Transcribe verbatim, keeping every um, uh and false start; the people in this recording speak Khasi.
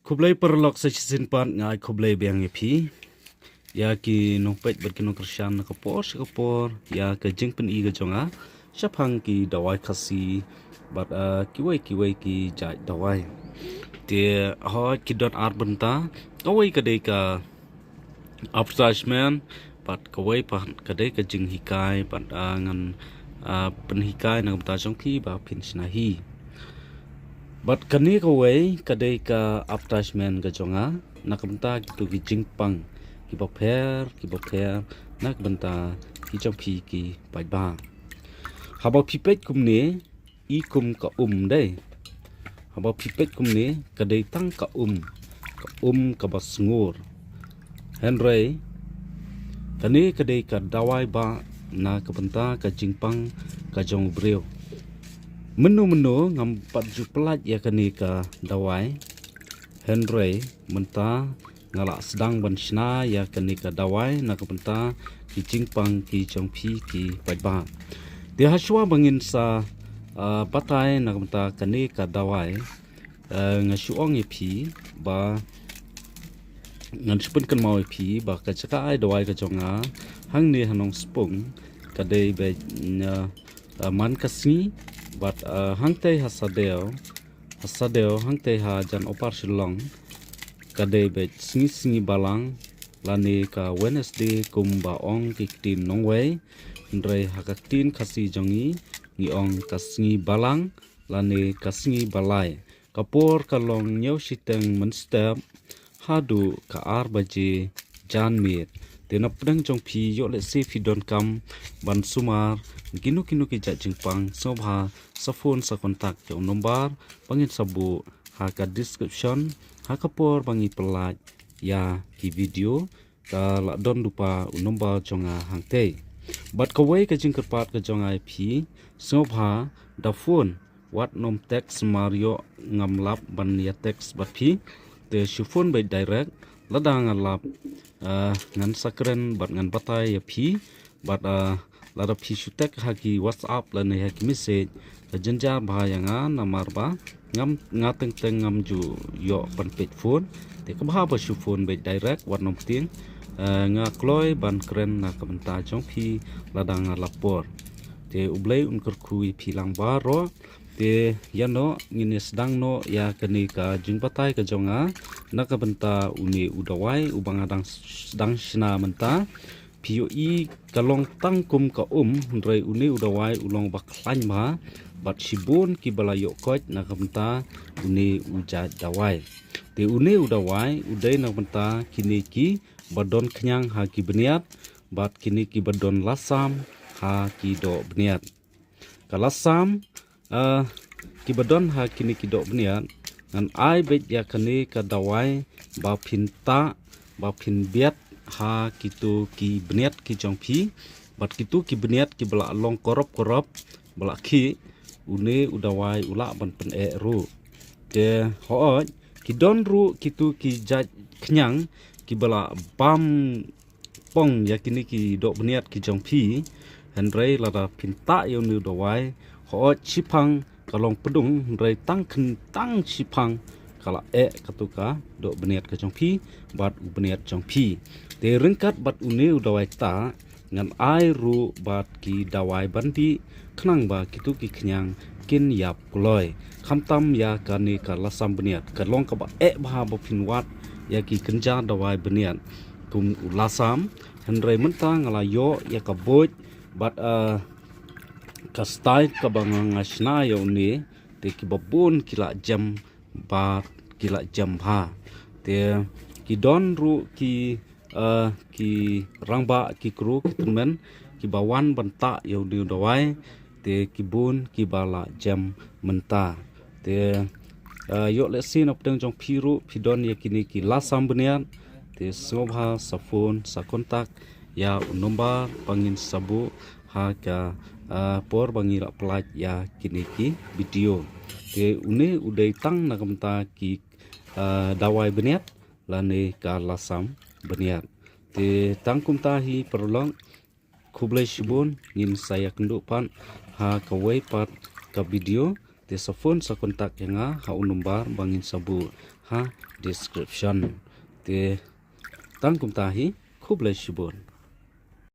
Khublei paralok sa shisien pat, nga ai khublei biang ïa phi, ïa ki nongpeit bad ki nongkyrshan na ka por sha ka por ïa ka jingpyni ka jong nga shaphang ki dawai Khasi bad, ah, kiwei kiwei ki jait dawai. Te hoi ki don ar bynta, kawei ka dei ka advertisement, bad kawei pat ka dei ka jinghikai, bad, ah, ngan, ah, pynhikai na ka bynta jong phi ba phin shna hi. Bad kane kawei ka dei ka advertisement ka jong nga na ka bynta kito ki jingpang kiba pher kiba pher na ka bynta ki jong phi ki paidbah. Haba phi peit kumne, i kum ka um dei. Haba phi peit kumne, ka dei tang ka um, ka um kaba sngur. Hynrei kane ka dei ka dawai ba na ka bynta ka jingpang ka jong u briew. Mynno mynno ngam pat ju pyllait ïa kane ka dawai. Hynrei mynta nga la sdang ban shna ïa kane ka dawai na ka bynta ki jingpang ki jong phi ki paidbah. Te hashwa ba ngin sa, ah, batai na ka bynta kane ka dawai, ah, nga shu ong ïa phi ba ngan shu pynkynmaw ïa phi ba ka jaka ai dawai ka jong nga hangne ha Nongspung ka dei beit, ah, man ka sngi, bad, ah, hangtei ha Sadew, ha Sadew hangtei ha Jan Opar Shillong ka dei beit sngi sngi balang lane ka Wednesday kumba ong ki ktien nongwei. Hynrei ha ka ktien Khasi jong ngi, ngi ong ka sngi balang lane ka sngi balai. Ka por ka long hynñiew shiteng mynstep haduh ka ar baje janmiet. Te na pdeng jong phi, ïoh lehse phi donkam ban sumar kino kino ki jait jingpang, sngewbha sa phone sa contact ïa u nombar ba ngin sa buh ha ka description ha ka por ba ngi pyllait ïa ki video. Ka la don lypa u nombar jong nga hangtei. Bad kawei ka jingkyrpad ka jong nga ïa phi, sngewbha da phone, wat nym text, namar ïoh ngam lap ban ïa text bad phi. Te shu phone beit direct, lada nga lap, ah, ngan sa kren bad ngan batai ïa phi. Bad, ah, lada phi shu text ha ki WhatsApp lane ha ki message, ka jynjar bha ïa nga namar ba ngam, nga teng teng ngam ju ïoh ban peit phone. Te kaba bha ba shu phone beit direct, wat nym tieng. Ah, nga kloi ban kren na ka bynta jong phi lada nga lap por. Te U Blei un kyrkhu ïa phi lang baroh. Te ïa no ngin ïa sdang noh ïa kane ka jingbatai ka jong nga na ka bynta une u dawai uba nga dang sdang shna mynta. Phi ïohi ka long tang kum ka um, hynrei une u dawai u long ba khlaiñ bha bad shibun kiba la ïoh koit na ka bynta une u jait dawai. Te une u dawai u dei na ka bynta kine kiba don khñiang ha ki bniat bad kine kiba don lasam ha ki doh bniat. Ka lasam, ah, kiba don ha kine ki doh bniat, ngan ai beit ïa kane ka dawai ba phin tah, ba phin biat ha kito ki bniat ki jong phi, bad kito ki bniat kiba la long korop korop, ba la khih, une u dawai u lah ban pyneh ruh. Te hooid, ki don ruh kito ki jait khñiang kiba la bam pong ïa kine ki doh bniat ki jong phi. Hynrei lada phin tah ïa une u dawai, hooid shiphang ka long pdung, hynrei tang khyn tang shiphang ka la eh kato ka doh bniat ka jong phi bad u bniat jong phi. Te ryngkat bad une u dawai tah, ngan ai ruh bad ki dawai ban dih, khnang ba kito ki khñiang kin ïap kloi. Khamtam ïa kane ka lasam bniat, ka long kaba eh bha ba phin wad ïa ki kynja dawai bniat kum u lasam. Hynrei mynta nga la ïoh ïa ka buit bad, ah, ka style kaba nga, nga shna ïa une, te kiba bun ki la jem bad ki la jem bha. Te ki don ruh ki, ah, ki rangbah, ki kru, ki tymmen kiba wan ban tah ïa une u dawai, te ki bun kiba la jem mynta. Te, ah, ïoh lehse na pdeng jong phi ruh phi don ïa kine ki lasam bniat, te sngewbha sa phone sa contact ïa u nombar ba ngin sa buh ha ka, ah, por ba ngi la pyllait ïa kine ki video. Te une u dei tang na ka bynta ki, ah, dawai bniat lane ka lasam bniat. Te tang kumta hi paralok, khublei shibun, ngin sa ïakynduh pat ha kawei pat ka video. Te sa phone sa contact ïa nga ha u nombar ba ngin sa buh ha description. Te tang kumta hi, khublei shibun.